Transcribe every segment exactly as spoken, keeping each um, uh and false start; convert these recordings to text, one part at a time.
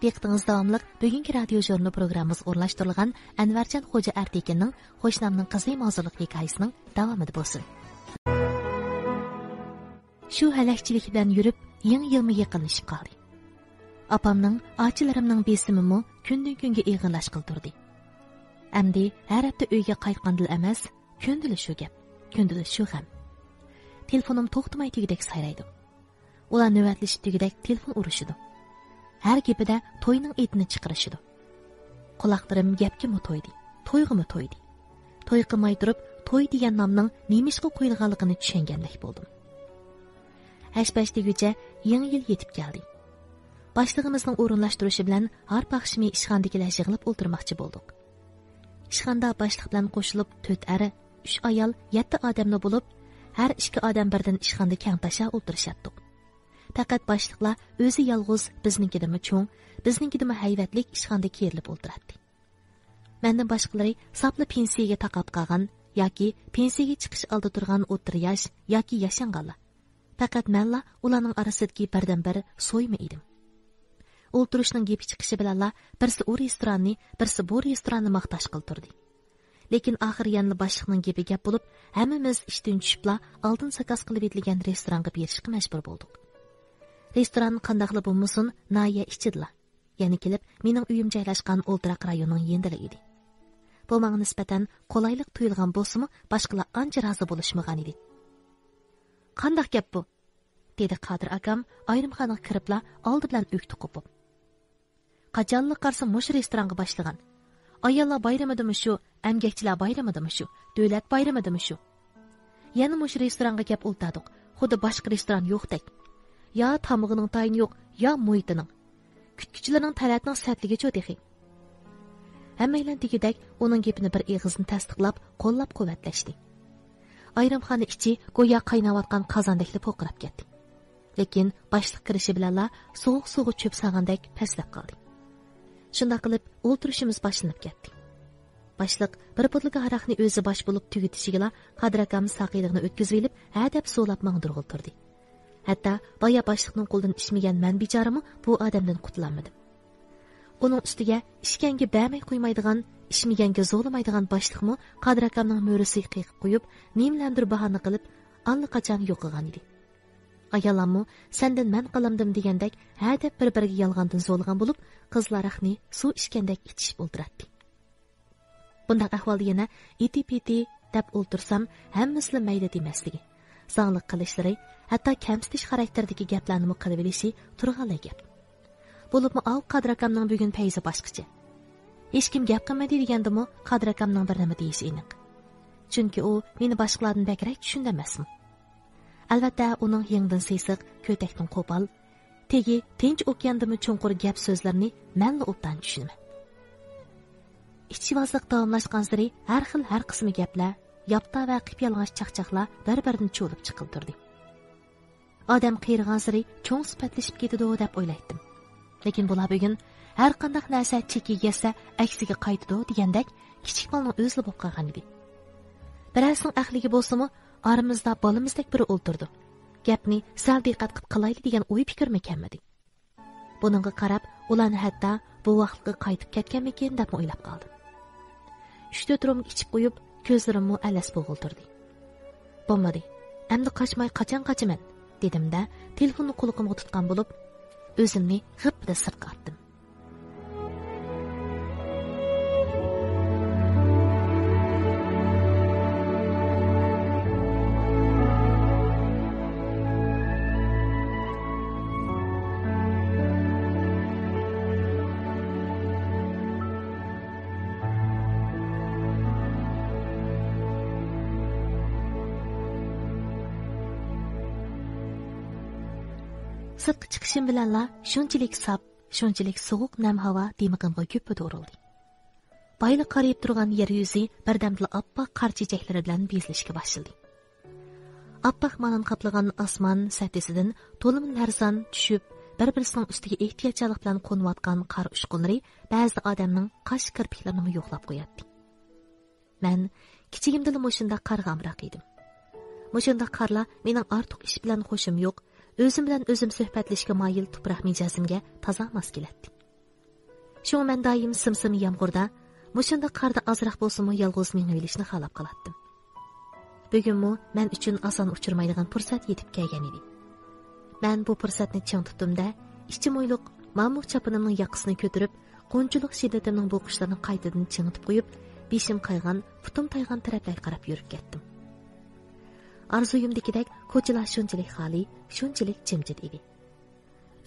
دىققىتىڭىز داۋاملىق بۈگۈنكى رادىيو ژۇرنىلى پروگراممىمىزغا ئورۇنلاشتۇرۇلغان ئەنۋەرجان خوجا ئەرتېكىننىڭ خوشنامنىڭ قىزى ماۋزۇلۇق ھېكايىسىنىڭ داۋامىدا بولسۇن. شۇ ھەلەكچىلىك بىلەن يۈرۈپ، يېڭى يىلمۇ يېقىنلىشىپ قالدى. ئاپامنىڭ، ئاچىلىرىمنىڭ بېسىمىمۇ كۈندىن-كۈنگە ئېغىرلاشقىلى تۇردى. ئەمدى ھەر ھەپتە ئۆيگە قايتقاندىلا ئەمەس، كۈندىلا شۇ گەپ، كۈندىلا شۇ غەم. تېلېفونۇم توختىماي دېگۈدەك سايرايدۇ. ئۇلار نۆۋەتلىشىپ دېگۈدەك تېلېفون ئۇرۇشىدۇ. ھەر گېپىدە توينىڭ ئېتىنى چىقىرىشىدۇ. قۇلاقلىرىم گەپكىمۇ تويدى، تويغىمۇ تويدى. توي قىلماي تۇرۇپ، توي دېگەن نامنىڭ نېمىشقا قويۇلغانلىقىنى چۈشەنگەندەك بولدۇم. ھەش-پەش دېگۈچە يېڭى يىل يېتىپ كەلدى. باشلىقىمىزنىڭ ئورۇنلاشتۇرۇشى بىلەن ھارپا ئاخشىمى ئىشخانىدىكىلەر يىغىلىپ ئولتۇرماقچى بولدۇق. ئىشخانىدا باشلىق بىلەن قوشۇلۇپ تۆت ئەر، ئۈچ ئايال، يەتتە ئادەملا بولۇپ، ھەر ئىككى ئادەم بىردىن ئىشخانىدا كەڭتاشا ئولتۇرۇشاتتۇق. پەقەت باشلىقلا ئۆزى يالغۇز بىزنىڭكىدىنمۇ چوڭ، بىزنىڭكىدىنمۇ ھەيۋەتلىك ئىشخانىدا كېرىلىپ ئولتۇراتتى. مەندىن باشقىلىرى ساپلا پېنسىيەگە تاقاپ قالغان ياكى پېنسىيەگە چىقىش ئالدىدا تۇرغان ئوتتۇرا ياش ياكى ياشانغانلار. پەقەت مەنلا ئۇلارنىڭ ئارىسىدىكى بىردىنبىر سويما ئىدىم. ئولتۇرۇشنىڭ گېپى چىقىشى بىلەنلا بىرسى ئۇ رېستوراننى، بىرسى بۇ رېستوراننى ماختاشقىلى تۇردى. لېكىن ئاخىرى يەنىلا باشلىقنىڭ گېپى گەپ بولۇپ، ھەممىمىز ئىشتىن چۈشۈپلا ئالدىن زاكاز قىلىۋېتىلگەن رېستورانغا بېرىشكە مەجبۇر بولدۇق. رېستوران قانداقلا بولمىسۇن، ناھىيە ئىچىدىلا، يەنە كېلىپ مېنىڭ ئۆيۈم جايلاشقان ئولتۇراق رايوننىڭ يېنىدىلا ئىدى. بۇ ماڭا نىسبەتەن قولايلىق تۇيۇلغان بولسىمۇ، باشقىلار ئانچە رازى بولۇشمىغان ئىدى. «قانداق گەپ بۇ؟» دېدى قادىر ئاكام ئايرىمخانىغا كىرىپلا ئالدى بىلەن ئۆكتە قوپۇپ. «قاچانلا قارىسا مۇشۇ رېستورانغا باشلىغان. ئاياللار بايرىمىدىمۇ شۇ، ئەمگەكچىلەر بايرىمىدىمۇ شۇ، دۆلەت بايرىمىدىمۇ شۇ. يەنە مۇشۇ رېستورانغا كەپ ئولتۇردۇق، خۇددى باشقا رېستوران يوقتەك. يا تامىقىنىڭ تايىنى يوق، يا مۇھىتىنىڭ. كۈتكۈچىلەرنىڭ تەلەتنىڭ سەتلىگىچۇ تېخى.» ھەممەيلەن دېگۈدەك ئۇنىڭ گېپىنى بىر ئېغىزدىن تەستىقلاپ، قوللاپ-قۇۋۋەتلەشتى. ئايرىمخانا ئىچى گويا قايناۋاتقان قازاندەكلا پورقىراپ كەتتى. لېكىن باشلىق كىرىشى بىلەنلا سوغۇق سۇغا چۆپ سالغاندەك پەسلەپ قالدى. شۇنداق قىلىپ ئولتۇرۇشىمىز باشلىنىپ كەتتى. باشلىق بىر بوتۇلكا ھاراقنى ئۆزى باش بولۇپ تۈگىتىشىگىلا قادىر ئاكام ساقىيلىقنى ئۆتكۈزۈۋېلىپ، ھە دەپ سولاپ ماڭدۇرغىلى تۇردى. ھەتتا بايا باشلىقنىڭ قولىدىن ئىچمىگەن مەن بىچارىمۇ بۇ ئادەمدىن قۇتۇلالمىدىم. ئۇنىڭ ئۈستىگە ئىچكەنگە بەرمەي قويمايدىغان، ئىچمىگەنگە زورلىمايدىغان باشلىقمۇ قادىر ئاكامنىڭ مۈرىسىگە قېقىپ قويۇپ، نېمىلەندۇر باھانە قىلىپ، ئاللىقاچان يوقىغان ئىدى. ئاياللارمۇ سەندىن مەن قالامدىم دېگەندەك ھە دەپ بىر-بىرىگە يالغاندىن زورلىغان بولۇپ، قىزىل ھاراقنى سۇ ئىچكەندەك ئىچىشىپ ئولتۇراتتى. بۇنداق ئەھۋالدا يەنە ئېتى-پېتى دەپ ئولتۇرسام، ھەممىسىلا مەيلى دېمەسلىكى، زاڭلىق قىلىشلىرى، ھەتتا كەمسىتىش خاراكتېرىدىكى گەپلەرنىمۇ قىلىۋېلىشى تۇرغانلا گەپ. بولۇپمۇ ئاۋۇ قادىر ئاكامنىڭ بۈگۈن پەيزى باشقىچە. ھېچكىم گەپ قىلمىدى دېگەندىمۇ قادىر ئاكامنىڭ بىر نېمە دېيىشى ئېنىق. چۈنكى ئۇ مېنى باشقىلاردىن بەكرەك چۈشىنىدۇ ئەمەسمۇ؟ ئەلۋەتتە، ئۇنىڭ يېڭىدىن سېسىق، كۆتەكتىن قوپال، تېگى تىنچ ئوكياندىنمۇ چوڭقۇر گەپ سۆزلىرىنى مەنلا ئوبدان چۈشىنىمەن. ئىچىۋازلىق داۋاملاشقانسېرى ھەر خىل ھەر قىسما گەپلەر، ياپتا ۋە قىپيالىڭاچ چاقچاقلار بىر-بىرىدىن چۇۋۇلۇپ چىقىلى تۇردى. ئادەم قېرىغانسېرى چوڭ سۈپەتلىشىپ كېتىدۇ دەپ ئويلايتتىم. لېكىن بۇلار بۈگۈن ھەر قانداق نەرسە چېكىگە يەتسە ئەكسىگە قايتىدۇ دېگەندەك كىچىك بالىنىڭ ئۆزىلا بولۇپ قالغان ئىدى. بىرەرسىنىڭ ئەقلىگە بولسىمۇ ئارىمىزدا بالىمىزدەك بىرى ئولتۇرىدۇ. گەپنى سەل دىققەت قىلىپ قىلايلى دېگەن ئوي پىكرىمۇ كەلمىدى. بۇنىڭغا قاراپ، ئۇلارنى ھەتتا بوۋاقلىققا قايتىپ كەتكەنمىكىن دەپمۇ ئويلاپ قالدىم. ئۈچ-تۆت رومكا ئىچىپ قويۇپ، كۆزلىرىممۇ ئەلەس بولغىلى تۇردى. بولمىدى، ئەمدى قاچماي قاچان قاچىمەن؟ دېدىم-دە، تېلېفوننى قۇلىقىمغا تۇتقان بولۇپ، ئۆزۈمنى غىپپىدە سىرتقا ئاتتىم. سىرتقا چىقىشىم بىلەنلا شۇنچىلىك ساپ، شۇنچىلىك سوغۇق نەم ھاۋا دىمىقىمغا گۈپپىدە ئۇرۇلدى. بايلىق قارىيىپ تۇرغان يەر يۈزى بىردەمدىلا ئاپئاق قارچا چېچەكلىرى بىلەن بېزىلىشكە باشلىدى. ئاپئاق مانان قاپلىغان ئاسمان سەھنىسىدىن تولىمۇ لەرزان چۈشۈپ، بىر-بىرسىنىڭ ئۈستىگە ئېھتىياتچانلىق بىلەن قونۇۋاتقان قار ئۇچقۇنلىرى بەزىدە ئادەمنىڭ قاش كىرپىكلىرىنىمۇ يوقلاپ قوياتتى. مەن كىچىكىمدىلا مۇشۇنداق قارغا ئامراق ئىدىم. مۇشۇنداق قارلار مېنىڭ ئارتۇق ئىش بىلەن خۇشۇم يوق، ئۆزۈم بىلەن ئۆزۈم سۆھبەتلىشىشكە مايىل تۇپراق مىجەزىمگە تازا ماس كېلەتتى. شۇڭا مەن دائىم سىم-سىم يامغۇردا، مۇشۇنداق قاردا ئازراق بولسىمۇ يالغۇز مېڭىۋېلىشنى خالاپ قالاتتىم. بۈگۈنمۇ مەن ئۈچۈن ئاسان ئۇچرىمايدىغان پۇرسەت يېتىپ كەلگەن ئىدى. مەن بۇ پۇرسەتنى چىڭ تۇتتۇم-دە، ئىچى مويلۇق مامۇق چاپىنىمنىڭ ياقىسىنى كۆتۈرۈپ، غۇنچىلىق شىددىتىمنىڭ بوغقۇچلىرىنى قايتىدىن چىڭىتىپ قويۇپ، بېشىم قايغان، پۇتۇم تايغان تەرەپلەرگە قاراپ يۈرۈپ كەتتىم. ئارزۇيۇمدىكىدەك كوچىلار شۇنچىلىك خالىي، شۇنچىلىك جىمجىت ئىدى.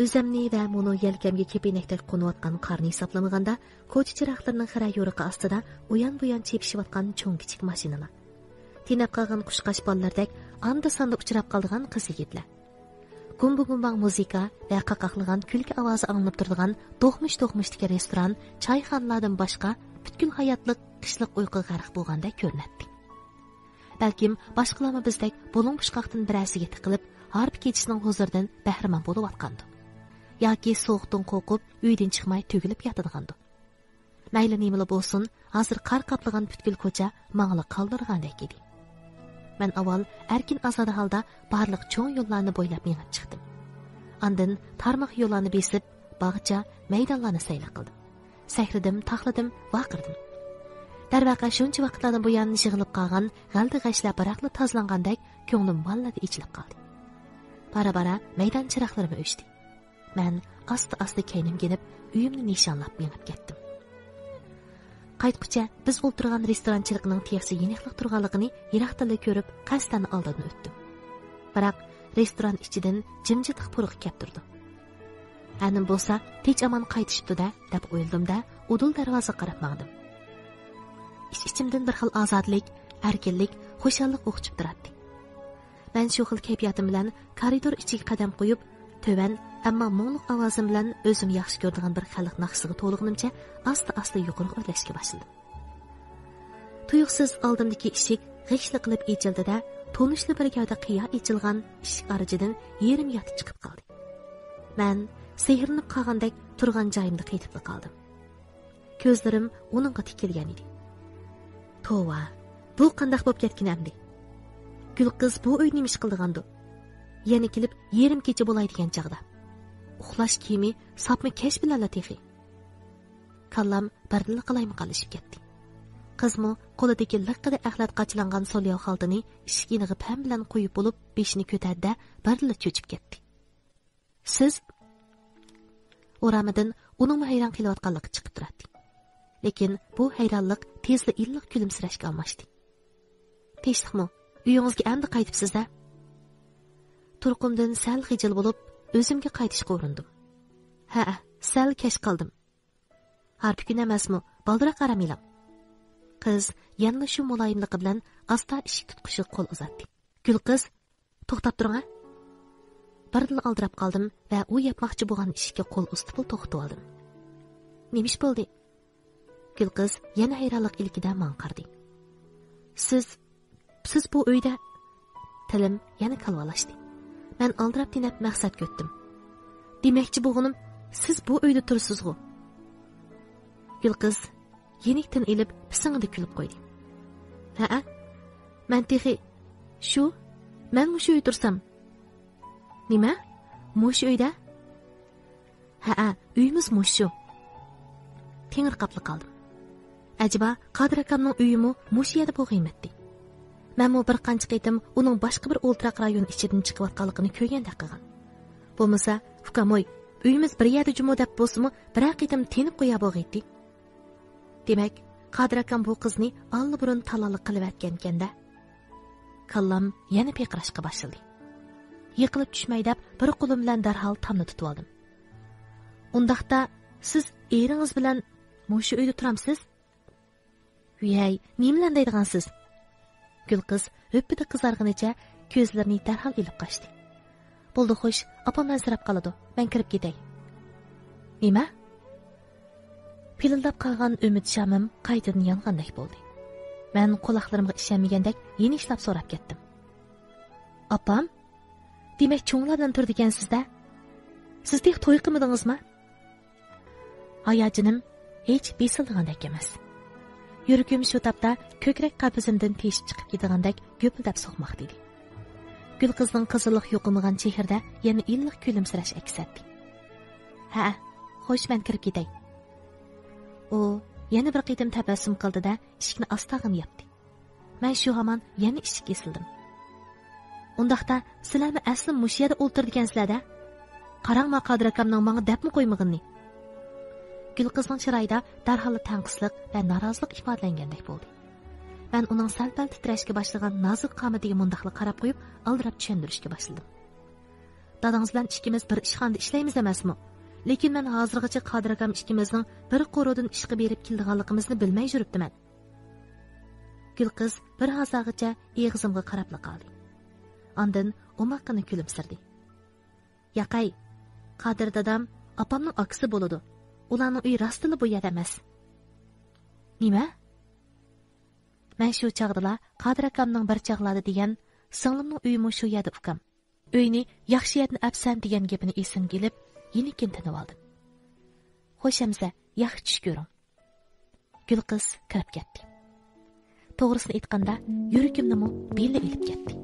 ئۆزۈمنى ۋە مۇنۇ يەلكەمگە كېپىنەكتەك قونۇۋاتقان قارنى ھېسابلىمىغاندا، كوچا چىراغلىرىنىڭ خىرە يورۇقى ئاستىدا ئۇيان-بۇيان چېپىشىۋاتقان چوڭ-كىچىك ماشىنىلار، تېنەپ قالغان قۇشقاچ بالىلاردەك ئاندا-ساندا ئۇچراپ قالىدىغان قىز-يىگىتلەر، گۇمبا-گۇمباڭ مۇزىكا ۋە قاقاقلىغان كۈلكە ئاۋازى ئاڭلىنىپ تۇرىدىغان دوقمۇش-دوقمۇشتىكى رېستوران، چايخانىلاردىن باشقا، پۈتكۈل ھاياتلىق قىشلىق ئۇيقۇغا غەرق بولغاندەك كۆرۈنەتتى. بەلكىم باشقىلارمۇ بىزدەك بۇلۇڭ-پۇچقاقتىن بىرەرسىگە تىقىلىپ، ھارپا كېچىسىنىڭ ھۇزۇرىدىن بەھرىمەن بولۇۋاتقاندۇ. ياكى سوغۇقتىن قورقۇپ، ئۆيدىن چىقماي تۈگۈلۈپ ياتىدىغاندۇ. مەيلى نېمىلا بولسۇن، ھازىر قار قاپلىغان پۈتكۈل كوچا ماڭىلا قالدۇرغاندەك ئىدى. مەن ئاۋۋال ئەركىن-ئازادە ھالدا بارلىق چوڭ يوللارنى بويلاپ مېڭىپ چىقتىم. ئاندىن تارماق يوللارنى بېسىپ، باغچە، مەيدانلارنى سەيلە قىلدىم. سەكرىدىم، تاقلىدىم، ۋارقىرىدىم. دەرۋەقە، شۇنچە ۋاقىتلاردىن بۇيان يىغىلىپ قالغان غەلدە-غەشلەر بىراقلا تازىلانغاندەك كۆڭلۈم ماللىدە ئېچىلىپ قالدى. بارا-بارا مەيدان چىراغلىرىمۇ ئۆچتى. مەن ئاستا-ئاستا كەينىمگە يېنىپ، ئۆيۈمنى نىشانلاپ مېڭىپ كەتتىم. قايتقۇچە بىز ئولتۇرغان رېستورانچىلىقنىڭ تېخىچە يېنىقلىق تۇرغانلىقىنى يىراقتىنلا كۆرۈپ، قەستەن ئالدىدىن ئۆتتۈم. بىراق رېستوران ئىچىدىن جىمجىتلىق پۇرىقى كەپ تۇرىدۇ. ھەنىم بولسا تىنچ-ئامان قايتىشىپتۇ-دە، دەپ ئويلىدىم-دە، ئۇدۇل دەرۋازىغا قاراپ ماڭدىم. ئىچ-ئىچىمدىن بىر خىل ئازادىلىك، ئەركىنلىك، خۇشاللىق ئوقچۇپ تۇراتتى. مەن شۇ خىل كەيپىياتىم بىلەن كارىدور ئىچىگە قەدەم قويۇپ، تۆۋەن، ئەمما مۇڭلۇق ئاۋازىم بىلەن ئۆزۈم ياخشى كۆرىدىغان بىر خەلق ناخشىسىغا تولغىنىمچە ئاستا-ئاستا يۇقىرىغا ئۆرلەشكە باشلىدىم. تۇيۇقسىز ئالدىمدىكى ئىشىك غىشلا قىلىپ ئېچىلدى-دە، تونۇشلا بىر گەۋدە قىيا ئېچىلغان ئىشىك ئارىچىدىن يېرىم ياتى چىقىپ قالدى. مەن سېھىرلىنىپ قالغاندەك تۇرغان جايىمدا قېتىپلا قالدىم. كۆزلىرىم ئۇنىڭغا تىكىلگەن ئىدى. توۋا، بۇ قانداق بولۇپ كەتكىنى ئەمدى؟ گۈلقىز بۇ ئۆيدە نېمە ئىش قىلىدىغاندۇ؟ يەنە كېلىپ يېرىم كېچە بولاي دېگەن چاغدا. ئۇخلاش كىيىمى ساپمۇ كەچ بىلەنلا تېخى. كاللام بىردىنلا قالايمىقانلىشىپ كەتتى. قىزمۇ قولىدىكى لىققىدە ئەخلەت قاچىلانغان سولياۋ خالتىنى ئىشىك يېنىغا پەم بىلەن قويۇپ بولۇپ، بېشىنى كۆتەردى-دە، بىردىنلا چۆچۈپ كەتتى. سىز؟ ئورامىدىن ئۇنىڭمۇ ھەيران قېلىۋاتقانلىقى چىقىپ تۇراتتى. لېكىن بۇ ھەيرانلىق تېزلا ئىللىق كۈلۈمسىرەشكە ئالماشتى. تىنچلىقمۇ؟ ئۆيىڭىزگە ئەمدى قايتىپسىز-دە؟ تۇرقۇمدىن سەل خىجىل بولۇپ، ئۆزۈمگە قايتىشقا ئۇرۇندۇم. ھەئە، سەل كەچ قالدىم. ھارپا كۈن ئەمەسمۇ، بالدۇراق ئارام ئېلىڭ. قىز يەنىلا شۇ مۇلايىملىقى بىلەن ئاستا ئىشىك تۇتقۇچىغا قول ئۇزاتتى. گۈلقىز، توختاپ تۇرۇڭ ھە. بىردىنلا ئالدىراپ قالدىم ۋە ئۇ ياپماقچى بولغان ئىشىككە قول ئۇزىتىپلا توختىۋالدىم. نېمە ئىش بولدى؟ گۈلقىز يەنە ھەيرانلىق ئىلكىدە ماڭا قارىدى. سىز، سىز بۇ ئۆيدە. تىلىم يەنە كالۋالاشتى. مەن ئالدىراپ تېنەپ مەقسەتكە ئۆتتۈم. دېمەكچى بولغىنىم، سىز بۇ ئۆيدە تۇرىسىزغۇ؟ گۈلقىز يېنىك تىن ئېلىپ، پىسىڭىدە كۈلۈپ قويدى. ھەئە، مەن تېخى، شۇ، مەن مۇشۇ ئۆيدە تۇرسام. نېمە؟ مۇشۇ ئۆيدە؟ ھەئە، ئۆيىمىز مۇشۇ. تېڭىرقاپلا قالدىم. ئەجەبا، قادىر ئاكامنىڭ ئۆيىمۇ مۇشۇ يەردە بولغىيمەتتى؟ مەنمۇ بىر قانچە قېتىم ئۇنىڭ باشقا بىر ئولتۇراق رايون ئىچىدىن چىقىۋاتقانلىقىنى كۆرگەندەك قىلغان. بولمىسا، ئۇكام ھوي، ئۆيىمىز بىر يەردە جۇمۇ دەپ بولسىمۇ، بىرەر قېتىم تېنىپ قويا بولغىيتتى. دېمەك، قادىر ئاكام بۇ قىزنى ئاللىبۇرۇن تالانلىق قىلىۋەتكەنكەن-دە. كاللام يەنە پىرقىراشقا باشلىدى. يىقىلىپ چۈشمەي دەپ، بىر قولۇم بىلەن دەرھال تامنى تۇتۇۋالدىم. ئۇنداقتا، سىز ئېرىڭىز بىلەن مۇشۇ ئۆيدە تۇرامسىز؟ ۋىيەي، نېمە بىلەن دەيدىغانسىز؟ گۈلقىز ھۈپپىدە قىزارغىنىچە كۆزلىرىنى دەرھال ئېلىپ قاچتى. بولدى خوش، ئاپام ئەنسىرەپ قالىدۇ، مەن كىرىپ كېتەي. نېمە؟ پىلىلداپ قالغان ئۈمىد شامىم قايتىدىن يانغاندەك بولدى. مەن قۇلاقلىرىمغا ئىشەنمىگەندەك يېنىشلاپ سوراپ كەتتىم. ئاپام؟ دېمەك، چوڭلار بىلەن تۇرىدىكەنسىز-دە؟ سىز تېخى توي قىلمىدىڭىزما؟ ھاياجىنىم ھېچ بېسىلىدىغاندەك ئەمەس. يۈرىكىم شۇ تاپتا كۆكرەك قەپىسىمدىن تېشىپ چىقىپ كېتىدىغاندەك گۈپۈلدەپ سوقماقتا ئىدى. گۈلقىزنىڭ قىزىللىق يوقىمىغان چېھرىدە يەنە ئىللىق كۈلۈمسىرەش ئەكس ئەتتى. ھەئە، خوش، مەن كىرىپ كېتەي. ئۇ يەنە بىر قېتىم تەبەسسۇم قىلدى-دە، ئىشىكنى ئاستاغىنا ياپتى. مەن شۇ ھامان يەنە ئىشىككە ئېسىلدىم. ئۇنداقتا، سىلەرمۇ ئەسلى مۇشۇ يەردە ئولتۇرىدىكەنسىلەر-دە؟ قاراڭما، قادىر ئاكامنىڭ ماڭا دەپمۇ قويمىغىنىنى. گۈلقىزنىڭ چىرايىدا دەرھاللا تەڭقىسلىق ۋە نارازىلىق ئىپادىلەنگەندەك بولدى. مەن ئۇنىڭ سەل-پەل تىترەشكە باشلىغان نازۇك قامىتىگە مۇنداقلا قاراپ قويۇپ، ئالدىراپ چۈشەندۈرۈشكە باشلىدىم. دادىڭىز بىلەن ئىككىمىز بىر ئىشخانىدا ئىشلەيمىز ئەمەسمۇ؟ لېكىن مەن ھازىرغىچە قادىر ئاكام ئىككىمىزنىڭ بىر قورۇدىن ئىشقا بېرىپ كېلىدىغانلىقىمىزنى بىلمەي يۈرۈپتىمەن. گۈلقىز بىر ھازاغىچە ئېغىزىمغا قاراپلا قالدى. ئاندىن ئوماققىنا كۈلۈمسىرىدى. ياقەي، قادىر دادام ئاپامنىڭ ئاكىسى بولىدۇ. ئۇلارنىڭ ئۆيى راستتىنلا بۇ يەردە ئەمەس. نېمە؟ مەن شۇ چاغدىلا قادىر ئاكامنىڭ بىر چاغلاردا دېگەن، سىڭلىمنىڭ ئۆيىمۇ شۇ يەردە ئۇكام، ئۆينى ياخشى يەردىن ئەپسەن دېگەن گېپىنى ئېسىمگە ئېلىپ، يېنىككىنە تىنىۋالدىم. خوش ئەمىسە، ياخشى چۈش كۆرۈڭ. گۈلقىز كىرىپ كەتتى. توغرىسىنى ئېيتقاندا، يۈرىكىمنىمۇ بىللە ئېلىپ كەتتى.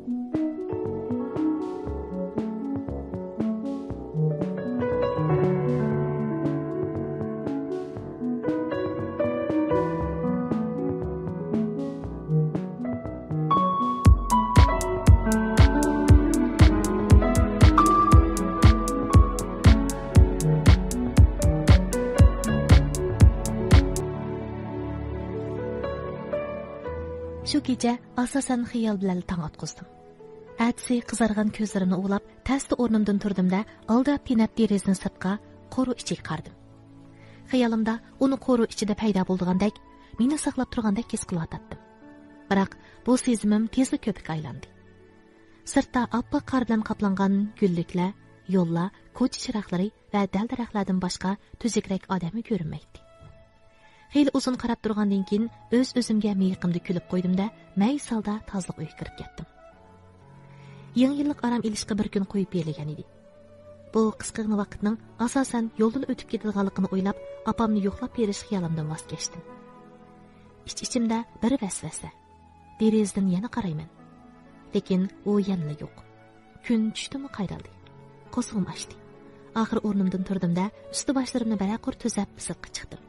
شۇ كېچە ئاساسەن خىيال بىلەن تاڭ ئاتقۇزدۇم. ئەتىسى قىزارغان كۆزلىرىمنى ئۇۋىلاپ، تەستە ئورنۇمدىن تۇردۇم-دە، ئالدىراپ تېنەپ دېرىزىنى سىرتقا، قورۇ ئىچىگە قارىدىم. خىيالىمدا ئۇنى قورۇ ئىچىدە پەيدا بولىدىغاندەك، مېنى ساقلاپ تۇرغاندەك ھېس قىلىۋاتاتتىم. بىراق بۇ سېزىمىم تېزلا كۆپۈككە ئايلاندى. سىرتتا ئاپئاق قار بىلەن قاپلانغان گۈللۈكلەر، يوللار، كوچا چىراغلىرى ۋە دەل-دەرەخلەردىن باشقا تۈزۈكرەك ئادەممۇ كۆرۈنمەيتتى. خېلى ئۇزۇن قاراپ تۇرغاندىن كېيىن، ئۆز-ئۆزۈمگە مىيىقىمدا كۈلۈپ قويدۇم-دە، مەيۈس ھالدا تازىلىق ئۆيگە كىرىپ كەتتىم. يېڭى يىللىق ئارام ئېلىشقا بىر كۈن قويۇپ بېرىلگەن ئىدى. بۇ قىسقىغىنە ۋاقىتنىڭ ئاساسەن يولدىلا ئۆتۈپ كېتىدىغانلىقىنى ئويلاپ، ئاپامنى يوقلاپ بېرىش خىيالىمدىن ۋاز كەچتىم. ئىچ-ئىچىمدە بىر ۋەسۋەسە. دېرىزىدىن يەنە قارايمەن. لېكىن ئۇ يەنىلا يوق. كۈن چۈشتىمۇ قايرالدى. قورسىقىم ئاچتى. ئاخىر ئورنۇمدىن تۇردۇم-دە، ئۈستى باشلىرىمنى بىرەر قۇر تۈزەپ سىرتقا چىقتىم.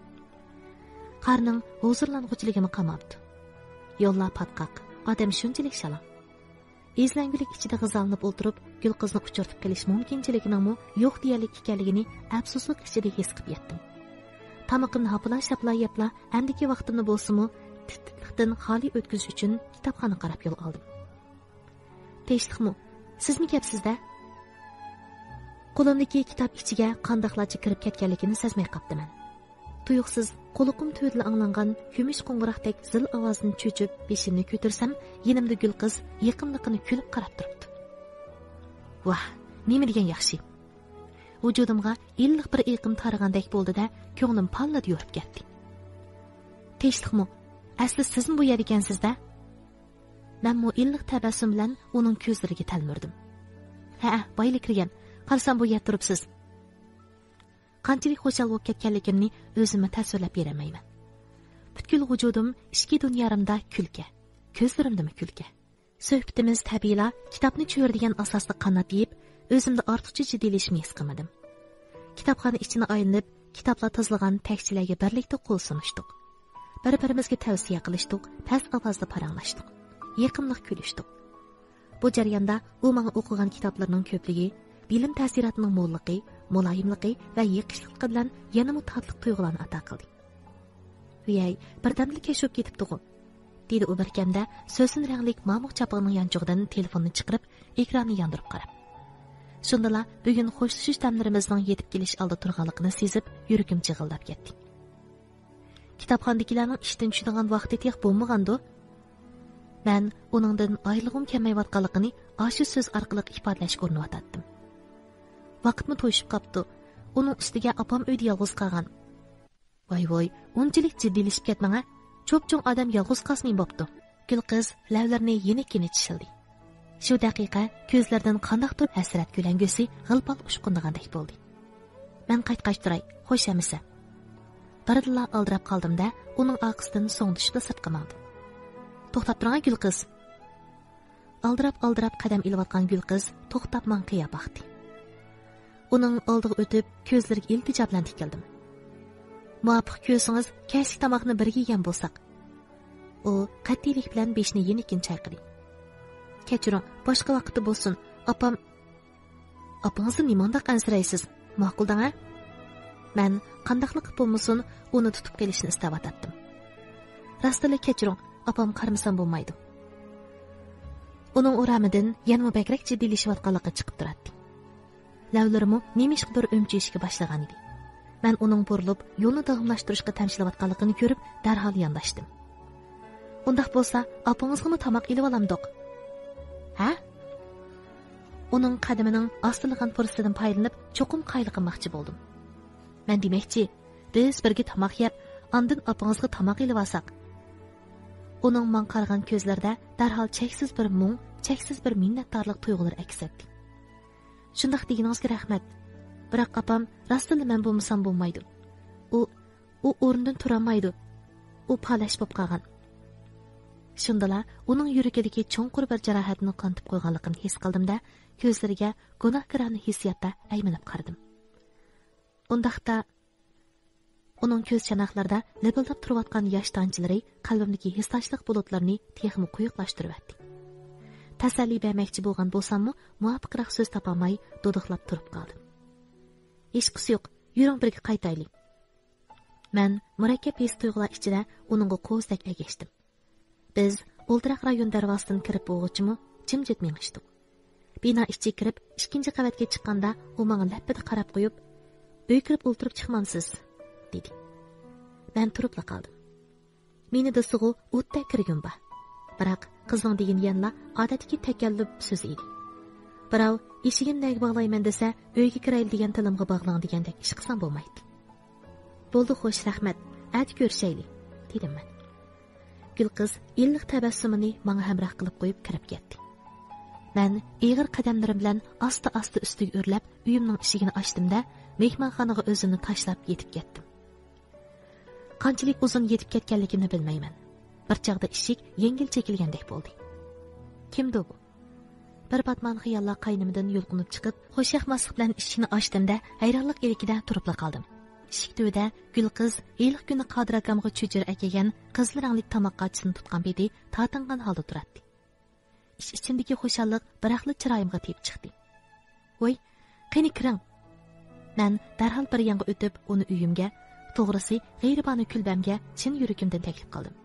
قارنىڭ ھۇزۇرلانغۇچىلىكىمۇ قالماپتۇ. يوللار پاتقاق، ئادەم شۇنچىلىك شالاڭ. ئىزلەنگۈلۈك ئىچىدە غىزالىنىپ ئولتۇرۇپ، گۈلقىزنى ئۇچرىتىپ قېلىش مۇمكىنچىلىكىنىڭمۇ يوق دېيەرلىك ئىكەنلىكىنى ئەپسۇسلۇق ئىچىدە ھېس قىلىپ يەتتىم. تامىقىمنى ھاپىلا-شاپلا يەپلا، ئەمدىكى ۋاقتىمنى بولسىمۇ تىت-تىتلىقتىن خالىي ئۆتكۈزۈش ئۈچۈن كىتابخانىغا قاراپ يول ئالدىم. تىنچلىقمۇ؟ سىزمۇ كەپسىز-دە؟ قولۇمدىكى كىتاب ئىچىگە قانداقلارچە كىرىپ كەتكەنلىكىنى سەزمەي قاپتىمەن. تۇيۇقسىز قۇلىقىم تۈۋىدىلا ئاڭلانغان كۈمۈش قوڭغۇراقتەك زىل ئاۋازدىن چۆچۈپ، بېشىمنى كۆتۈرسەم، يېنىمدا گۈلقىز يېقىملىقىنى كۈلۈپ قاراپ تۇرۇپتۇ. ۋاھ، نېمە دېگەن ياخشى! ۋۇجۇدۇمغا ئىللىق بىر ئېقىم تارىغاندەك بولدى-دە، كۆڭلۈم پاللىدە يورۇپ كەتتى. تىنچلىقمۇ؟ ئەسلى سىزمۇ بۇ يەردىكەنسىز-دە؟ مەنمۇ ئىللىق تەبەسسۇم بىلەن ئۇنىڭ كۆزلىرىگە تەلمۈردۈم. ھەئە، بايىلا كىرگەن. قارىسام، بۇ يەردە تۇرۇپسىز. قانچىلىك خۇشال بولۇپ كەتكەنلىكىمنى ئۆزۈممۇ تەسۋىرلەپ بېرەلمەيمەن. پۈتكۈل ۋۇجۇدۇم ئىچكى دۇنيامدا كۈلكە، كۆزلىرىمدىمۇ كۈلكە. سۆھبىتىمىز تەبىئىيلا كىتابنى چۆرىدىگەن ئاساستا قانات يېيىپ، ئۆزۈمدە ئارتۇقچە جىددىيلىشىشنى ھېس قىلمىدىم. كىتابخانا ئىچىنى ئايلىنىپ، كىتابلار تىزىلغان تەكچىلەرگە بىرلىكتە قول سۇنۇشتۇق. بىر-بىرىمىزگە تەۋسىيە قىلىشتۇق، پەس ئاۋازدا پاراڭلاشتۇق. يېقىملىق كۈلۈشتۇق. بۇ جەرياندا ئۇ ماڭا ئوقۇغان كىتابلىرىنىڭ كۆپلۈكى، بىلىم تەسىراتىنىڭ موللۇقى، مۇلايىملىقى ۋە يېقىشلىقلىقى بىلەن يەنىمۇ تاتلىق تۇيغۇلارنى ئاتا قىلدى. ۋىيەي، بىردەمدىلا كەچ بولۇپ كېتىپتىغۇ، دېدى ئۇ بىركەمدە سۆسۈن رەڭلىك مامۇق چاپىنىنىڭ يانچۇقىدىن تېلېفوننى چىقىرىپ، ئېكراننى ياندۇرۇپ قاراپ. شۇندىلا بۈگۈن خوشلىشىش دەملىرىمىزنىڭ يېتىپ كېلىش ئالدىدا تۇرغانلىقىنى سېزىپ، يۈرىكىم جىغىلداپ كەتتى. كىتابخانىدىكىلەرنىڭ ئىشتىن چۈشىدىغان ۋاقتى تېخى بولمىغاندۇ؟ مەن ئۇنىڭدىن ئايرىلغۇم كەلمەيۋاتقانلىقىنى ئاشۇ سۆز ئارقىلىق ئىپادىلەشكە ئۇرۇنۇۋاتاتتىم. ۋاقىتمۇ توشۇپ قاپتۇ. ئۇنىڭ ئۈستىگە ئاپام ئۆيدە يالغۇز قالغان. ۋاي ۋوي، ئۇنچىلىك جىددىيلىشىپ كەتمەڭە. چوپچوڭ ئادەم يالغۇز قالسىمۇ بوپتۇ. گۈلقىز لەۋلىرىنى يېنىككىنە چىشلىدى. شۇ دەقىقە كۆزلىرىدىن قانداقتۇر ھەسرەت كۆلەڭگىسى غىل-پال ئۇچقۇندىغاندەك بولدى. مەن قايتقاچ تۇراي، خوش ئەمىسە. بىردىنلا ئالدىراپ قالدىم-دە، ئۇنىڭ ئارقىسىدىن سوڭدىشىپلا سىرتقا ماڭدىم. توختاپ تۇرۇڭ، گۈلقىز. ئالدىراپ-ئالدىراپ قەدەم ئېلىۋاتقان گۈلقىز توختاپ ماڭا قىيا باقتى. ئۇنىڭ ئالدىغا ئۆتۈپ، كۆزلىرىگە ئىلتىجا بىلەن تىكىلدىم. مۇۋاپىق كۆرسىڭىز، كەچلىك تاماقنى بىرگە يېگەن بولساق. ئۇ قەتئىيلىك بىلەن بېشىنى يېنىككىنە چايقىدى. كەچۈرۈڭ، باشقا ۋاقىتتا بولسۇن، ئاپام. ئاپىڭىزدىن نېمانداق ئەنسىرەيسىز؟ ماقۇل دەڭ ھە. مەن قانداقلا قىلىپ بولمىسۇن، ئۇنى تۇتۇپ قېلىشنى ئىستەۋاتاتتىم. راستىنلا كەچۈرۈڭ، ئاپام قارىمىسام بولمايدۇ. ئۇنىڭ ئورامىدىن يەنىمۇ بەكرەك جىددىيلىشىۋاتقانلىقى چىقىپ تۇراتتى. لەۋلىرىمۇ نېمىشقىدۇر ئۆمچۈيۈشكە باشلىغانىدى. مەن ئۇنىڭ بۇرۇلۇپ يولنى داۋاملاشتۇرۇشقا تەمشىلىۋاتقانلىقىنى كۆرۈپ، دەرھال يانداشتىم. ئۇنداق بولسا، ئاپىڭىزغىمۇ تاماق ئېلىۋالامدۇق؟ ھە؟ ئۇنىڭ قەدىمىنىڭ ئاستىلىغان پۇرسىتىدىن پايدىلىنىپ، چوقۇم قايىل قىلماقچى بولدۇم. مەن دېمەكچى، بىز بىرگە تاماق يەپ، ئاندىن ئاپىڭىزغا تاماق ئېلىۋالساق. ئۇنىڭ ماڭا قارىغان كۆزلىرىدە دەرھال چەكسىز بىر مۇڭ، چەكسىز بىر مىننەتدارلىق تۇيغۇلىرى ئەكس ئەتتى. شۇنداق دېگىنىڭىزگە رەھمەت. بىراق ئاپام راستتىنلا مەن بولمىسام بولمايدۇ. ئۇ، ئۇ ئورنىدىن تۇرالمايدۇ. ئۇ پالەچ بولۇپ قالغان. شۇندىلا ئۇنىڭ يۈرىكىدىكى چوڭقۇر بىر جاراھەتنى قانىتىپ قويغانلىقىمنى ھېس قىلدىم-دە، كۆزلىرىگە گۇناھكارانە ھېسسىياتتا ئەيمىنىپ قارىدىم. ئۇنداقتا، ئۇنىڭ كۆز چاناقلىرىدا لىپىلداپ تۇرۇۋاتقان ياش تامچىلىرى قەلبىمدىكى ھېسداشلىق بۇلۇتلىرىنى تېخىمۇ قويۇقلاشتۇرۇۋەتتى. تەسەللى بەرمەكچى بولغان بولساممۇ، مۇۋاپىقراق سۆز تاپالماي دۇدۇقلاپ تۇرۇپ قالدىم. ھېچقىسى يوق، يۈرۈڭ بىرگە قايتايلى. مەن مۇرەككەپ ھېس تۇيغۇلار ئىچىدە ئۇنىڭغا قوزدەك ئەگەشتىم. بىز ئولتۇراق رايون دەرۋازىسىدىن كىرىپ بولغۇچىمۇ جىمجىت مېڭىشتۇق. بىنا ئىچىگە كىرىپ، ئىككىنچى قەۋەتكە چىققاندا، ئۇ ماڭا لەپپىدە قاراپ قويۇپ، ئۆيگە كىرىپ ئولتۇرۇپ چىقمامسىز؟ دېدى. مەن تۇرۇپلا قالدىم. مېنى دېسىغۇ ئوتتەك كىرگۈم بار. بىراق قىزنىڭ دېگىنى يەنىلا ئادەتتىكى تەكەللۇپ سۆزى ئىدى. بىراۋ ئېشىكىمنى نەگە باغلايمەن دېسە، ئۆيگە كىرەيلى دېگەن تىلىمغا باغلاڭ دېگەندەك ئىش قىلسام بولمايتتى. بولدى خوش، رەھمەت، ئەتە كۆرۈشەيلى، دېدىم مەن. گۈلقىز ئىللىق تەبەسسۇمىنى ماڭا ھەمراھ قىلىپ قويۇپ كىرىپ كەتتى. مەن ئېغىر قەدەملىرىم بىلەن ئاستا-ئاستا ئۈستىگە ئۆرلەپ، ئۆيۈمنىڭ ئىشىكىنى ئاچتىم-دە، مېھمانخانىغا ئۆزۈمنى تاشلاپ يېتىپ كەتتىم. قانچىلىك ئۇزۇن يېتىپ كەتكەنلىكىمنى بىلمەيمەن. بىر چاغدا ئىشىك يەڭگىل چېكىلگەندەك بولدى. كىمدۇ بۇ؟ بىر باتمان خىياللار قاينىمىدىن يۇلقۇنۇپ چىقىپ، خۇشياقماسلىق بىلەن ئىشىكنى ئاچتىم-دە، ھەيرانلىق ئىلكىدە تۇرۇپلا قالدىم. ئىشىك تۈۋىدە گۈلقىز ھېلىقى كۈنى قادىر ئاكامغا چۆچۈرە ئەكەلگەن قىزىل رەڭلىك تاماق قاچىسىنى تۇتقان پېتى تارتىنغان ھالدا تۇراتتى. ئىچ-ئىچىمدىكى خۇشاللىق بىراقلا چىرايىمغا تېيىپ چىقتى. ۋوي، قېنى كىرىڭ! مەن دەرھال بىر يانغا ئۆتۈپ، ئۇنى ئۆيۈمگە، توغرىسى، غېرىبانە كۈلبەمگە چىن يۈرىكىمدىن تەكلىپ قىلدىم.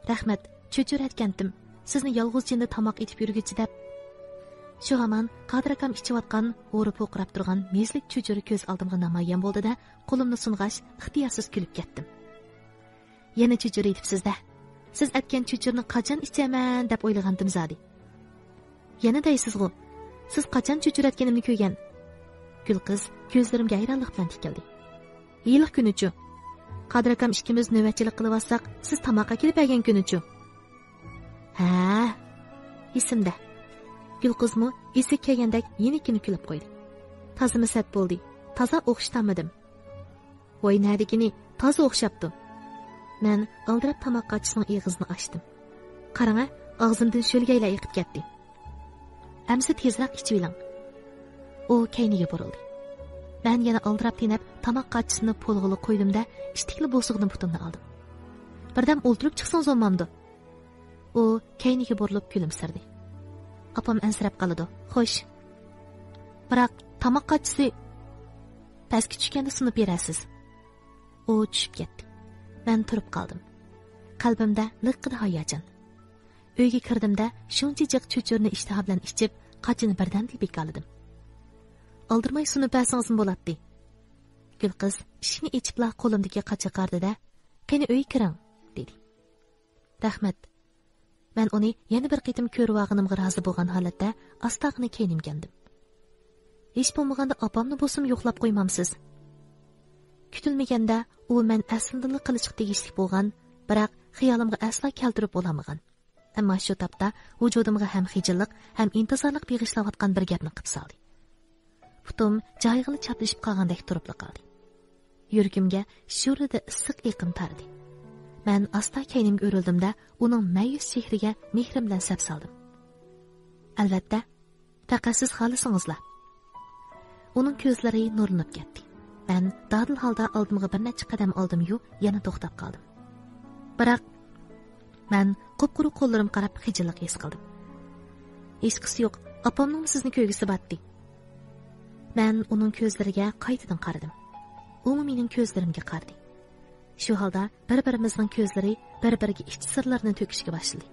رەھمەت، چۆچۈرە ئەتكەنتىم، سىزنى يالغۇز جىندا تاماق ئېتىپ يۈرگۈچى دەپ. شۇ ھامان قادىر ئاكام ئىچىۋاتقان، ھورۇپ ھورقىراپ تۇرغان مېزىلىك چۆچۈرە كۆز ئالدىمغا نامايان بولدى-دە، قولۇمنى سۇنغاچ، ئىختىيارسىز كۈلۈپ كەتتىم. يەنە چۆچۈرە ئېتىپسىز-دە. سىز ئەتكەن چۆچۈرىنى قاچان ئىچەرمەن دەپ ئويلىغانتىم زادى. يەنە دەيسىزغۇ، سىز قاچان چۆچۈرە ئەتكىنىمنى كۆرگەن؟ گۈلقىز كۆزلىرىمگە ھەيرانلىق بىلەن تىكىلدى. ھېلىقى كۈنىچۇ؟ قادىر ئاكام ئىككىمىز نۆۋەتچىلىك قىلىۋاتساق، سىز تاماق ئەكېلىپ بەرگەن كۈنىچۇ؟ ھە، ئېسىمدە. گۈلقىزمۇ ئېسىگە كەلگەندەك يېنىككىنە كۈلۈپ قويدى. تازىمۇ سەت بولدى. تازا ئوخشىتالمىدىم. ۋاي نەدىكىنى، تازا ئوخشاپتۇ. مەن ئالدىراپ تاماق قاچىسىنىڭ ئېغىزىنى ئاچتىم. قاراڭە، ئاغزىمدىن شۆلگەيلەر ئېقىپ كەتتى. ئەمسە تېزرەك ئىچىۋېلىڭ. ئۇ كەينىگە بۇرۇلدى. مەن يەنە ئالدىراپ تېنەپ تاماق قاچىسىنى پولغىلا قويدۇم-دە، ئىتتىكلا بوسۇغىدىن پۇتۇمنى ئالدىم. بىردەم ئولتۇرۇپ چىقسىڭىز بولمامدۇ؟ ئۇ كەينىگە بۇرۇلۇپ كۈلۈمسىرىدى. ئاپام ئەنسىرەپ قالىدۇ. خوش. بىراق تاماق قاچىسى. پەسكە چۈشكەندە سۇنۇپ بېرەرسىز. ئۇ چۈشۈپ كەتتى. مەن تۇرۇپ قالدىم. قەلبىمدە لىققىدە ھاياجان. ئۆيگە كىردىم-دە، شۇنچە جىق چۆچۈرىنى ئىشتىھا بىلەن ئىچىپ، قاچىنى بىردەمدىلا بىكارلىدىم. ئالدىرىماي سۇنۇپ بەرسىڭىزمۇ بولاتتى. گۈلقىز ئىشىكنى ئېچىپلا قولۇمدىكى قاچىغا قارىدى-دە، قېنى ئۆيگە كىرىڭ، دېدى. رەھمەت. مەن ئۇنى يەنە بىر قېتىم كۆرۈۋالغىنىمغا رازى بولغان ھالەتتە ئاستاغىنا كەينىمگە ئەندىم. ھېچ بولمىغاندا ئاپامنى بولسىمۇ يوقلاپ قويمامسىز؟ كۈتۈلمىگەندە ئۇ مەن ئەسلىدىنلا قىلىشقا تېگىشلىك بولغان، بىراق خىيالىمغا ئەسلا كەلتۈرۈپ بولالمىغان، ئەمما شۇ تاپتا ۋۇجۇدۇمغا ھەم خىجىللىق، ھەم ئىنتىزارلىق بېغىشلاۋاتقان بىر گەپنى قىپ سالدى. پۇتۇم جايىغىلا چاپلىشىپ قالغاندەك تۇرۇپلا قالدى. يۈرىكىمگە شۇررىدە ئىسسىق ئېقىم تارىدى. مەن ئاستا كەينىمگە ئۆرۈلدۈم-دە، ئۇنىڭ مەيۈس چېھرىگە مېھرىم بىلەن سەپسالدىم. ئەلۋەتتە، پەقەت سىز خالىسىڭىزلا. ئۇنىڭ كۆزلىرى نۇرلىنىپ كەتتى. مەن دادىل ھالدا ئالدىمغا بىر نەچچە قەدەم ئالدىميۇ، يەنە توختاپ قالدىم. بىراق، مەن قۇپقۇرۇ قوللىرىمغا قاراپ خىجىللىق ھېس قىلدىم. ھېچقىسى يوق، ئاپامنىڭمۇ سىزنى كۆرگۈسى بارتتى. مەن ئۇنىڭ كۆزلىرىگە قايتىدىن قارىدىم. ئۇمۇ مېنىڭ كۆزلىرىمگە قارىدى. شۇ ھالدا بىر-بىرىمىزنىڭ كۆزلىرى بىر-بىرىگە ئىچ سىرلىرىنى تۆكۈشكە باشلىدى.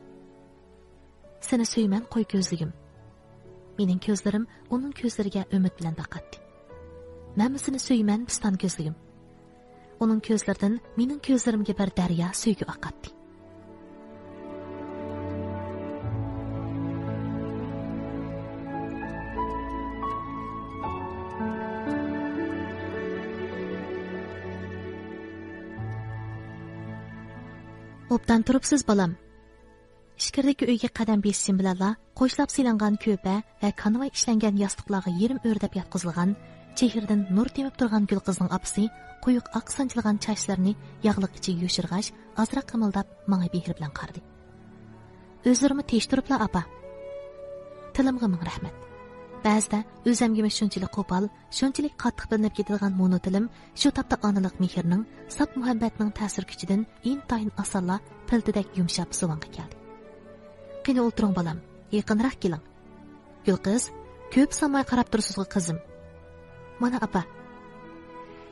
سېنى سۆيىمەن، قوي كۆزلۈكۈم. مېنىڭ كۆزلىرىم ئۇنىڭ كۆزلىرىگە ئۈمىد بىلەن باقاتتى. مەنمۇ سېنى سۆيىمەن، پىستان كۆزلۈكۈم. ئۇنىڭ كۆزلىرىدىن مېنىڭ كۆزلىرىمگە بىر دەريا سۆيگۈ ئاقاتتى. ئوبدان تۇرۇپسىز، بالام. ئىچكىرىدىكى ئۆيگە قەدەم بېسىشىم بىلەنلا، قوشلاپ سېلىنغان كۆپە ۋە كانۋاي ئىشلەنگەن ياستۇقلارغا يېرىم ئۆرلەپ ياتقۇزۇلغان، چېھرىدىن نۇر تېمىپ تۇرغان گۈل قىزنىڭ ئاپىسى قويۇق ئاق سانجىلغان چاچلىرىنى ياغلىق ئىچىگە يوشۇرغاچ، ئازراق قىمىلداپ ماڭا مېھىر بىلەن قارىدى. ئۆزلىرىمۇ تېش تۇرۇپلا، ئاپا. تىلىمغا مىڭ رەھمەت. بەزىدە ئۆزەمگىمۇ شۇنچىلىك قوپال، شۇنچىلىك قاتتىق بىلىنىپ كېتىدىغان مۇنۇ تىلىم شۇ تاپتا ئانىلىق مېھىرنىڭ، ساپ مۇھەببەتنىڭ تەسىر كۈچىدىن ئىنتايىن ئاسانلا پىلتىدەك يۇمشاپ زۇۋانغا كەلدى. قېنى ئولتۇرۇڭ، بالام، يېقىنراق كېلىڭ. گۈلقىز، كۆپ سالماي قاراپ تۇرىسىزغۇ، قىزىم. مانا، ئاپا.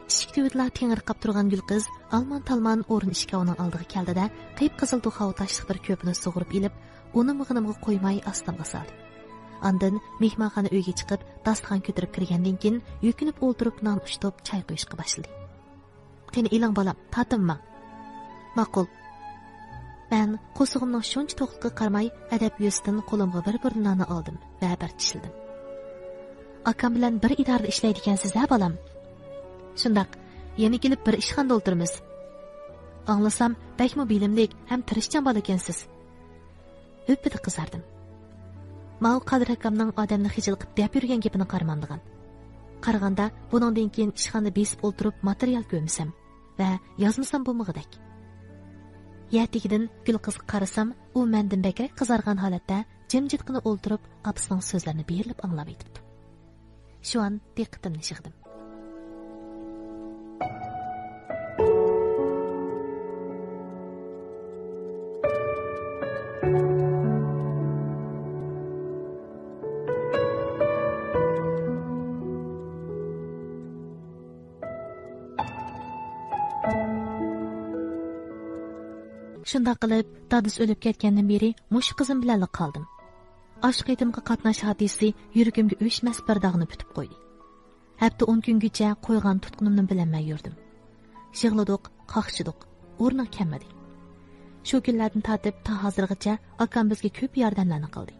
ئىشىك تۈۋىدىلا تېڭىرقاپ تۇرغان گۈلقىز ئالمان-تالمان ئورۇن ئىشىكاۋىنىڭ ئالدىغا كەلدى-دە، قىپقىزىل دوخاۋا تاشلىق بىر كۆپىنى سۇغۇرۇپ ئېلىپ، ئۇنىمۇ-غىنىمغا قويماي ئاستىمغا سالدى. ئاندىن مېھمانخانا ئۆيگە چىقىپ، داستىخان كۆتۈرۈپ كىرگەندىن كېيىن، يۈكۈنۈپ ئولتۇرۇپ نان ئۇشتۇپ، چاي قۇيۇشقا باشلىدى. قېنى ئېلىڭ، بالام، تارتىنماڭ. ماقۇل. مەن قورسىقىمنىڭ شۇنچە توقلۇقىغا قارىماي، ئەدەپ يۈزىسىدىن قولۇمغا بىر بۇردا ناننى ئالدىم ۋە بىر چىشلىدىم. ئاكام بىلەن بىر ئىدارىدە ئىشلەيدىكەنسىز ھە، بالام؟ شۇنداق، يەنە كېلىپ بىر ئىشخانىدا ئولتۇرىمىز. ئاڭلىسام، بەكمۇ بىلىملىك ھەم تىرىشچان بالا ئىكەنسىز. ھۈپپىدە قىزاردىم. ماۋۇ قادىر ئاكامنىڭ ئادەمنى خىجىل قىپ دەپ يۈرگەن گېپىنى قارىمامدىغان. قارىغاندا، بۇنىڭدىن كېيىن ئىشخانىدا بېسىپ ئولتۇرۇپ ماتېرىيال كۆرمىسەم ۋە يازمىسام بولمىغۇدەك. يەتىگىدىن گۈل قىزغا قارىسام، ئۇ مەندىن بەكرەك قىزارغان ھالەتتە جىمجىتقىنا ئولتۇرۇپ، ئاپىسىنىڭ سۆزلىرىنى بېرىلىپ ئاڭلاۋېتىپتۇ. شۇ ئان دىققىتىمنى يىغدىم. شۇنداق قىلىپ، دادىسى ئۆلۈپ كەتكەندىن بېرى مۇشۇ قىزىم بىلەنلا قالدىم. ئاشۇ قېتىمقى قاتناش ھادىسىسى يۈرىكىمگە ئۆچمەس بىر داغنى پۈتۈپ قويدى. ھەپتە ئون كۈنگىچە قويغان تۇتقىنىمنى بىلەلمەي يۈردۈم. يىغلىدۇق، قاقشىدۇق، ئورنىغا كەلمىدى. شۇ كۈنلەردىن تارتىپ تا ھازىرغىچە ئاكام بىزگە كۆپ ياردەملەرنى قىلدى.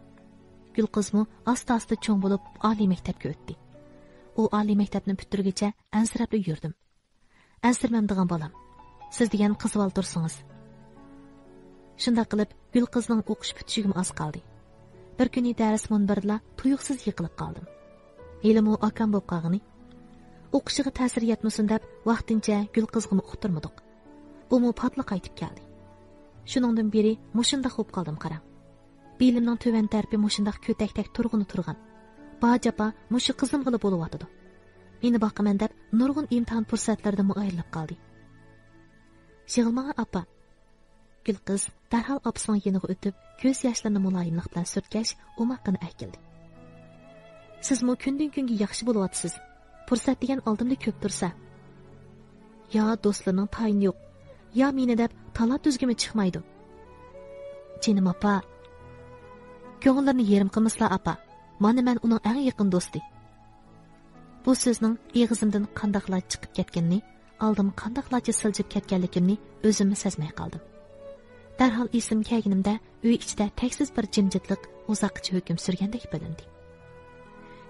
گۈلقىزمۇ ئاستا-ئاستا چوڭ بولۇپ، ئالىي مەكتەپكە ئۆتتى. ئۇ ئالىي مەكتەپنى پۈتتۈرگۈچە ئەنسىرەپلا يۈردۈم. ئەنسىرىمەمدىغان بالام، سىز دېگەن قىزىۋال تۇرسىڭىز. شۇنداق قىلىپ، گۈل قىزنىڭ ئوقۇش پۈتۈشىگىمۇ ئاز قالدى. بىر كۈنى دەرس مۇنبىرىدىلا تۇيۇقسىز يىقىلىپ قالدىم. ھېلىمۇ ئاكام بولۇپ قالغىنى. ئوقۇشىغا تەسىر يەتمىسۇن دەپ، ۋاقتىنچە گۈل قىزغىمۇ ئۇقتۇرمىدۇق. ئۇمۇ پاتلا قايتىپ كەلدى. شۇنىڭدىن بېرى مۇشۇنداق بولۇپ قالدىم، قاراڭ. بېلىمنىڭ تۆۋەن تەرىپى مۇشۇنداق كۆتەكتەك تۇرغىنى تۇرغان. بار جاپا مۇشۇ قىزىمغىلا بولۇۋاتىدۇ. مېنى باقىمەن دەپ نۇرغۇن ئىمتىھان پۇرسەتلىرىدىنمۇ ئايرىلىپ قالدى. يىغلىماڭ، ئاپا. گۈل قىز دەرھال ئاپىسىنىڭ يېنىغا ئۆتۈپ، كۆز ياشلىرىنى مۇلايىملىق بىلەن سۈرتكەچ، ئوماققىنە ئەكىلدى. سىزمۇ كۈندىن-كۈنگە ياخشى بولۇۋاتىسىز. پۇرسەت دېگەن ئالدىمدا كۆپ تۇرسا. يا دوستلىرىنىڭ تايىنى يوق، يا مېنى دەپ تالا تۈزگىمۇ چىقمايدۇ. جېنىم ئاپا. كۆڭۈللىرىنى يېرىم قىلمىسىلا، ئاپا. مانا مەن ئۇنىڭ ئەڭ يېقىن دوستى. بۇ سۆزنىڭ ئېغىزىمدىن قانداقلا چىقىپ كەتكىنىنى، ئالدىم قانداقلارچە سىلجىپ كەتكەنلىكىمنى ئۆزۈممۇ سەزمەي قالدىم. دەرھال ئېسىمگە كەلگىنىمدە، ئۆي ئىچىدە تەكسىز بىر جىمجىتلىق ئۇزاققىچە ھۆكۈم سۈرگەندەك بىلىندى.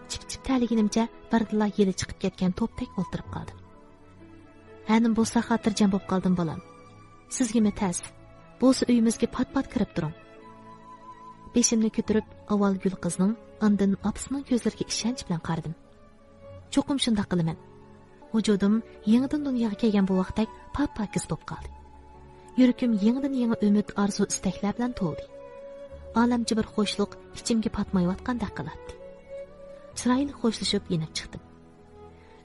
چىپ-چىپ تەلىگىنىمچە بىردىنلا يېلى چىقىپ كەتكەن توپتەك ئولتۇرۇپ قالدىم. ھە، نېمە بولسا خاتىرجەم بولۇپ قالدىم، بالام. سىزگىمۇ تەس. بولسا ئۆيىمىزگە پات-پات كىرىپ تۇرۇڭ. بېشىمنى كۆتۈرۈپ، ئاۋۋال گۈل قىزنىڭ، ئاندىن ئاپىسىنىڭ كۆزلىرىگە ئىشەنچ بىلەن قارىدىم. چوقۇم شۇنداق قىلىمەن. ۋۇجۇدۇم يېڭىدىن دۇنياغا كەلگەن بوۋاقتەك پاپ-پاكىز بولۇپ قالدى. يۈرىكىم يېڭىدىن يېڭى ئۈمىد، ئارزۇ، ئىستەكلەر بىلەن تولدى. ئالەمچە بىر خۇشلۇق ئىچىمگە پاتمايۋاتقاندەك قىلاتتى. چىرايلىق خوشلىشىپ يېنىپ چىقتىم.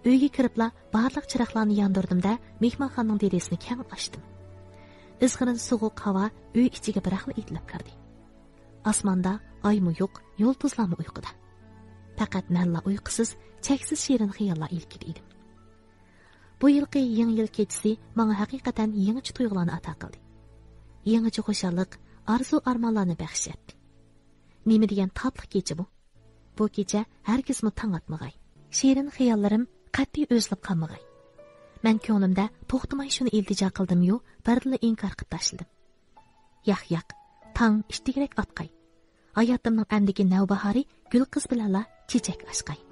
ئۆيگە كىرىپلا بارلىق چىراغلارنى ياندۇردۇم-دە، مېھمانخانىنىڭ دېرىزىسىنى كەڭ ئاچتىم. ئىزغىرىن سوغۇق ھاۋا ئۆي ئىچىگە بىراقلا ئېتىلىپ كىردى. ئاسماندا ئايمۇ يوق، يۇلتۇزلارمۇ ئۇيقۇدا. پەقەت مەنلا ئۇيقۇسىز، چەكسىز شېرىن خىياللار ئىلكىدە ئىدىم. بۇ يىلقى يېڭى يىل كېچىسى ماڭا ھەقىقەتەن يېڭىچە تۇيغۇلارنى ئاتا قىلدى. يېڭىچە خۇشاللىق، ئارزۇ-ئارمانلارنى بەخش ئەتتى. نېمە دېگەن تاتلىق كېچە بۇ! بۇ كېچە ھەرگىزمۇ تاڭ ئاتمىغاي. شېرىن خىياللىرىم قەتئىي ئۈزۈلۈپ قالمىغاي. مەن كۆڭلۈمدە توختىماي شۇنى ئىلتىجا قىلدىميۇ، بىردىنلا ئىنكار قىلىپ تاشلىدىم. ياق، ياق، تاڭ ئىتتىكرەك ئاتقاي. ھاياتىمنىڭ ئەمدىكى نەۋباھارى گۈل قىز بىلەنلا چېچەك ئاچقاي.